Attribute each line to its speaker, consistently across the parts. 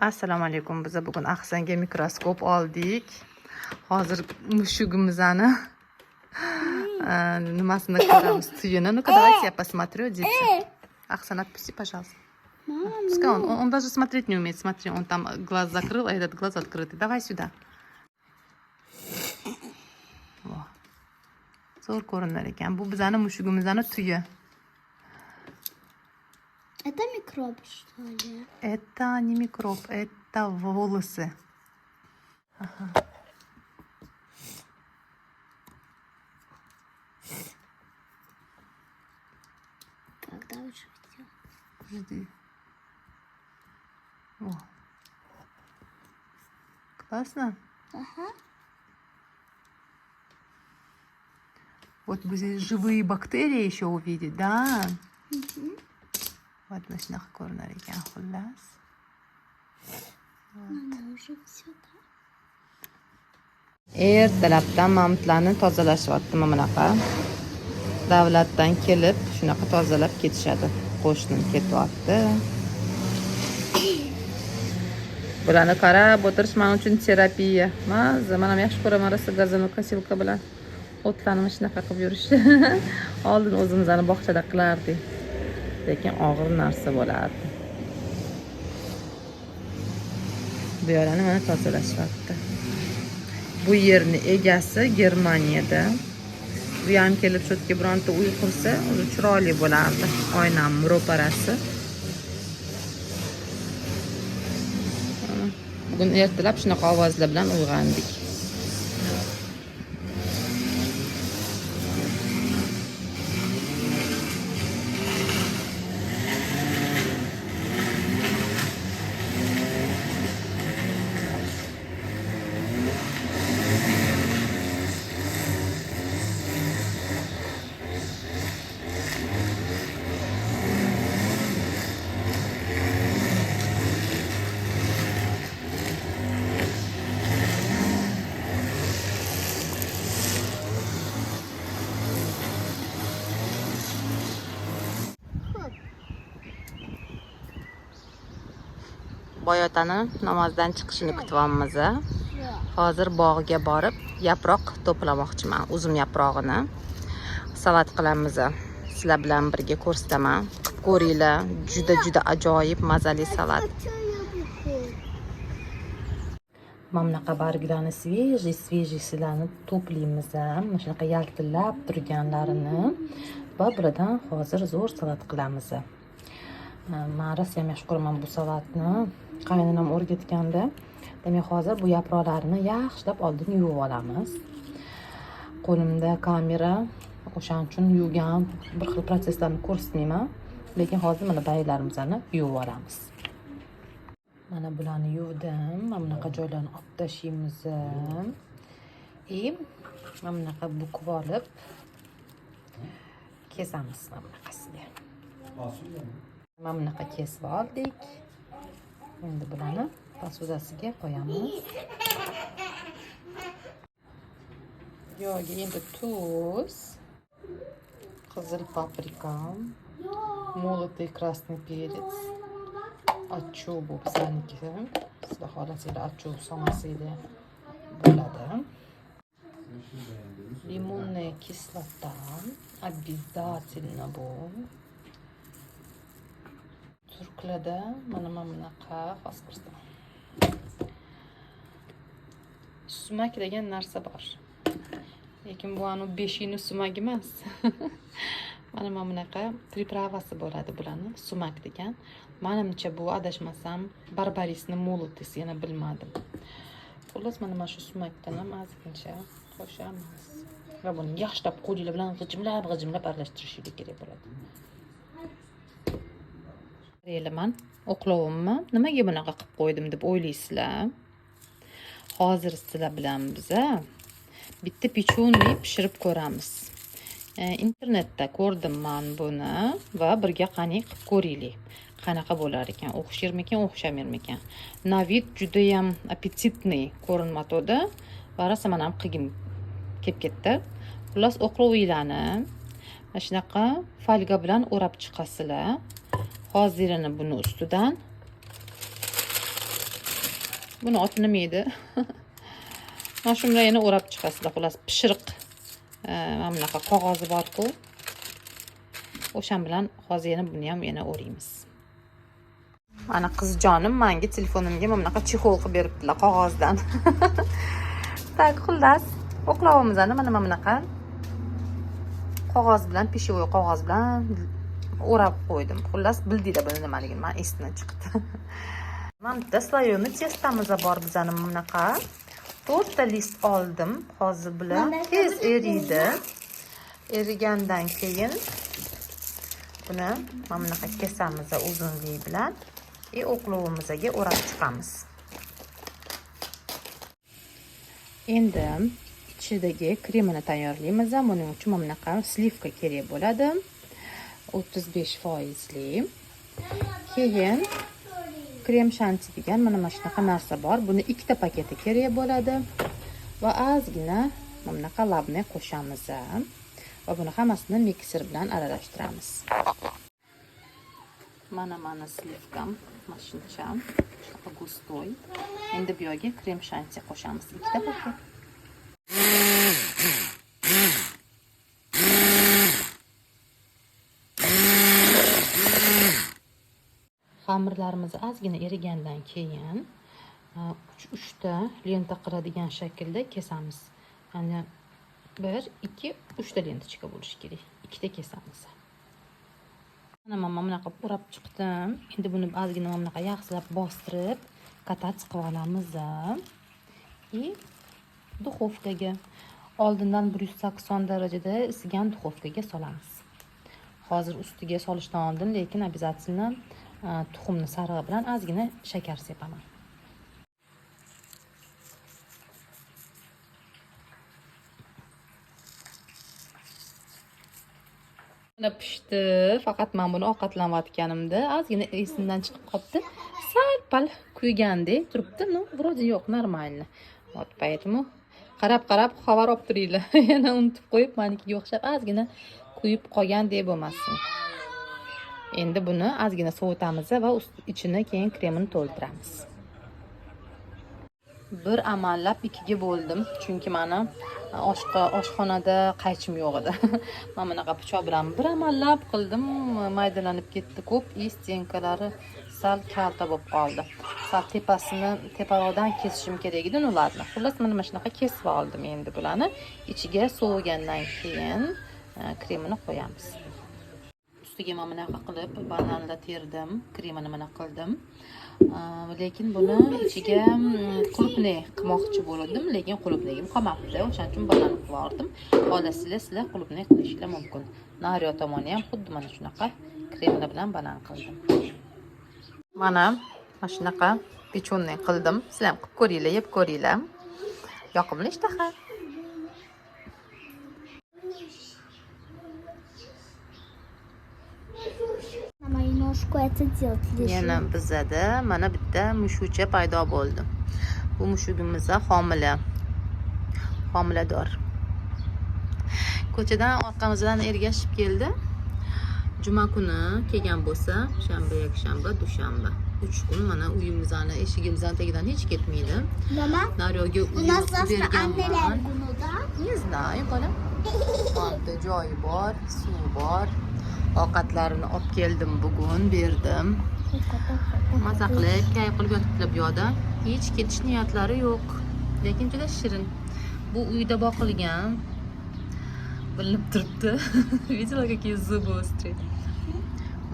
Speaker 1: Assalomu alaykum. Biz bugun Ahsonga mikroskop oldik. Hozir mushugimizni nimasini ko'ramiz, tuyini. Ну-ка, давайте я посмотрю, дети. Ахсан, отпусти, пожалуйста. Пускай он даже смотреть не умеет. Смотри, он там глаз закрыл, а этот глаз открытый. Давай сюда. Во. Zo'r ko'rinar ekan. Bu bizani mushugimizni tuyi.
Speaker 2: Это микроб, что ли?
Speaker 1: Это не микроб, это волосы. Ага.
Speaker 2: Когда уже все?
Speaker 1: Жди. О. Классно?
Speaker 2: Ага.
Speaker 1: Вот бы здесь живые бактерии еще увидеть, да? Вот mana shunaqa ko'rinar ekan, xullas.
Speaker 2: Она уже все, да?
Speaker 1: Ertalabdan mamutlarni tozalashyapti mana bunaqa. Davlatdan kelib shunaqa tozalab ketishadi. Qo'shnim ketyapti. Bularni qarab o'tirish men uchun terapiya. Mazza, men ham yaxshi ko'raman rosa газонокосилка bilan o'tlarni shunaqa qilib yurishni. Oldin o'zimizni bog'chada qilardik. Lekin og'ir narsa bo'lardi. Bu yerni mana tozalashyapti. Bu yerni egasi Germaniyada. Bu ham kelib shu yerga bironta uy qursa, o'zi chiroyli bo'lardi. Oynam ro'parasi. Bugun ertalab shunaqa ovozlar bilan uyg'ondik. Boyotani namozdan chiqishini kutyapmiz. Hozir bog'ga borib yaproq to'plamoqchiman, uzum yaprog'ini. Salat qilamiz. Sizlar bilan birga ko'rsataman. Qilib ko'ringlar, juda-juda ajoyib mazali salat. Mana bunaqa barglarni svejiy, svejiysilarni to'playmiz. Mana shunaqa yaltillab turganlarini va bulardan hozir zo'r salat qilamiz. Man rosa ham yaxshi ko'raman bu salatni. Qaynonam o'rgatganda. Demak, hozir bu yaproqlarni yaxshilab oldin yuvib olamiz. Qo'limda kamera, o'shaning uchun yuvgan bir xil protsesslarni ko'rsatmayman. Lekin hozir mana barglarimizni yuvib olamiz. Mana bularni yuvdim. Mana bunaqa joylarni olib tashlaymiz. И mana bunaqa bukib olib kesamiz mana bunaqasiga. Mana bunaqa kesib oldik. Endi bularni posudasiga qo'yamiz. Yo'q, endi tuz, qizil paprika, молотый красный перец, achuv bu bizaniki. Sizlar xohlasanglar achuv solmasanglar bo'ladi. Лимонная кислота обязательно bu. Turklarda mana bunaqa hozir ko'rsataman. Sumak degan narsa bor. Lekin bu anu beshikni sumagi emas. Mana bunaqa pripravasi bo'ladi bularni, sumak degan. Menimcha bu adashmasam barbarisni молотыsi, yana bilmadim. Xullas, mana shu sumakdan ham ozgincha qo'shamiz. Va buni yaxshilab qo'linglar bilan g'ijimlab aralashtirishingiz kerak bo'ladi. Man o'qlovimni nimaga bunaqa qilib qo'ydim deb o'ylaysizlar? Hozir sizlar bilan biza bitta pechonli pishirib ko'ramiz. Internetda ko'rdim man buni va birga qani qilib ko'raylik. Qanaqa bo'lar ekan, o'xsharmikan, o'xshamarmikan. Na vid juda ham appetitniy ko'rinmatdi va rosa mana ham qilgim kelib ketdi. Xullas, o'qlovinglarni mana shunaqa folga bilan o'rab chiqasizlar. Hozirini buni ustidan Buni oti nima edi? Mana shu bilan yana o'rab chiqasizlar. Xullas, pishiriq mana bunaqa qog'ozi bor-ku. O'shan bilan hozir yana buni ham yana o'raymiz. Mana qizjonim menga telefonimga mana bunaqa чехол qilib beribdilar qog'ozdan. Так, xullas, oqlovimizni mana bunaqa qog'oz bilan, пищевой qog'oz bilan o'rab qo'ydim. Xullas, bildinglar buni nimaligini, men esimdan chiqdi. Mana bitta слоёный тесто miz bor bizani bunaqa. 4 ta list oldim. Hozir bular tez eriydi. Erigandan keyin buni mana bunaqa kesamiz uzunligi bilan и oqlovimizga o'rab chiqamiz. Endi ichidagi kremini tayyorlaymiz. Buning uchun mana bunaqa сливка kerak bo'ladi. 35 foizli. Keyin krem shanti degan mana shunaqa narsa bor. Buni ikkita paketi kerak bo'ladi va ozgina mana bunaqa labne qo'shamiz va buni hammasini mikser bilan aralashtiramiz. Mana сливка m, mana shuncha, shunaqa густой. Endi bu yerga krem shanti qo'shamiz, ikkita paket. Xamirlarimiz ozgina erigandan keyin uchta lenta qiladigan shaklda kesamiz. Ya'ni 1, 2, 3 ta ленточка bo'lishi kerak. Ikkita kesamiz. Mana men bunaqa o'rab chiqdim. Endi buni ozgina mana bunaqa yaxshilab bostirib, катать qilib olamiz. И duxovkaga oldindan 180 darajada isigan duxovkaga solamiz. Hozir ustiga solishdan oldin lekin обязательно tuxumni sarig'i bilan ozgina shakar sepaman. Mana pishdi. Faqat men buni ovqatlanayotganimda ozgina esimdan chiqib qolibdi. Sal pal kuygandek turibdi. Ну, вроде yo'q, нормально. Вот поэтому qarab-qarab xabar olib turinglar. Yana unutib qo'yib, manikiga o'xshab ozgina kuyib qolgandek bo'lmasin. Endi buni ozgina sovutamiz va ichini keyin kremini to'ldiramiz. Bir amallab ikkiga bo'ldim, chunki meni oshxonada qaychim yo'q edi. Men bunaqa pichoq bilan bir amallab qildim, maydalanib ketdi ko'p, и стенка lari sal kalta bo'lib qoldi. Sal tepasini teparoqdan kesishim kerak edi, ну ладно. Xullas, mana shunaqa kesib oldim endi bularni. Ichiga sovigandan keyin kremini qo'yamiz. Ustiga mana bunaqa qilib bananlar terdim, kremini mana qildim. Lekin buni ichiga qulupnay qilmoqchi bo'ldim, lekin qulupnayim qolmabdi. O'shaning uchun banan qilib yubordim. Xohlasanglar sizlar qulupnay qilishinglar mumkin. Nariyoq tomoni ham xuddi mana shunaqa kremlar bilan banan qildim. Mana shunaqa pechonniy qildim. Sizlar ham qilib ko'ringlar, yeb ko'ringlar. Yoqimli ishtaha.
Speaker 2: На мою ножку это делать лежит.
Speaker 1: Yana bizada mana bitta mushukcha paydo bo'ldi. Bu mushugimiz homila. Homilador. Ko'chadan orqamizdan ergashib keldi. Juma kuni kelgan bo'lsa, shanba, yakshanba, dushanba. 3 kun mana uyimizni, eshigimizni tagidan hech ketmaydi.
Speaker 2: Mama,
Speaker 1: Naryoga
Speaker 2: у нас
Speaker 1: uyini
Speaker 2: завтра
Speaker 1: berganman.
Speaker 2: anneler günü da.
Speaker 1: Не знаю, bolam. Mana joyi bor, suvi bor. Ovqatlarini olib keldim bugun, berdim. Maza qilib, kayf qilib yotibdilar bu yoqda. Hech ketish niyatlari yo'q. Lekin juda shirin. Bu uyda boqilgan. Bilinib turibdi. Видела, какие зубы острые?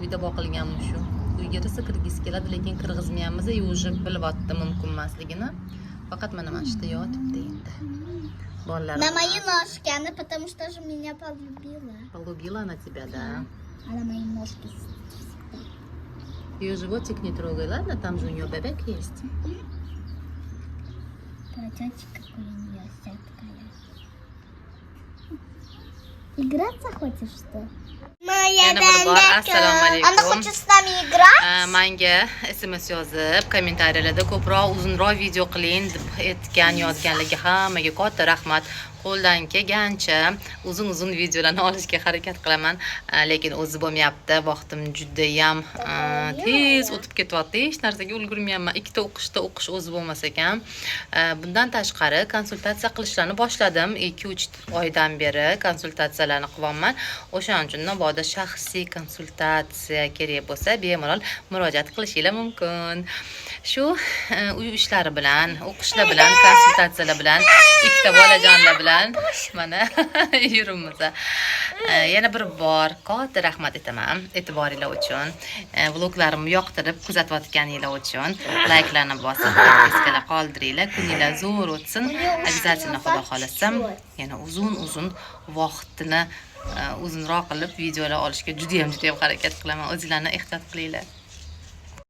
Speaker 1: Uyda boqilgan shu. Uyga rosa kirgisi keladi, lekin kirgizmayapmiz. И уже bilyapti mumkin emasligini. Faqat mana shu yerda yotibdi endi. Bolalar.
Speaker 2: На мои ножки, она потому что же меня полюбила.
Speaker 1: Полюбила она тебя, да?
Speaker 2: Она мои ножки всегда.
Speaker 1: Ее животик не трогай, ладно? Там же у нее бебек есть.
Speaker 2: Платочек какой у нее вся такая. Играться хочешь, что? Моя
Speaker 1: Yana bir bor assalomu alaykum.
Speaker 2: Она хочет с нами играть?
Speaker 1: Manga SMS yozib, kommentariyalarda ko'proq uzunroq video qiling deb aytgan, yozganlarga hammaga katta rahmat. Qo'ldan kelgancha uzun uzun videolarni olishga harakat qilaman, lekin o'zi bo'lmayapti. Vaqtim judayam tez o'tib ketyapti, hech narsaga ulgurmayapman. Ikkita o'qishda o'qish o'zi bo'lmas ekan. Bundan tashqari, konsultatsiya qilishlarni boshladim. 2-3 oydan beri konsultatsiyalarni qilyapman. O'shaning uchun mabodo shaxsiy konsultatsiya kerak bo'lsa, bemalol murojaat qilishinglar mumkin. Shu uy ishlari bilan, o'qishlar bilan, konsultatsiyalar bilan, ikkita bolajonlar bilan mana yuribmiz. Yana bir bor katta rahmat aytaman e'tiboringlar uchun. Vloglarimni yoqtirib kuzatayotganinglar uchun layklarni bosib, подписка lar qoldiringlar. Kuninglar zo'r o'tsin. Обязательно, xudo xohlasa, yana uzun uzun vaqtini uzunroq qilib videolar olishga judayam, judayam harakat qilaman. O'zinglarni ehtiyot qilinglar.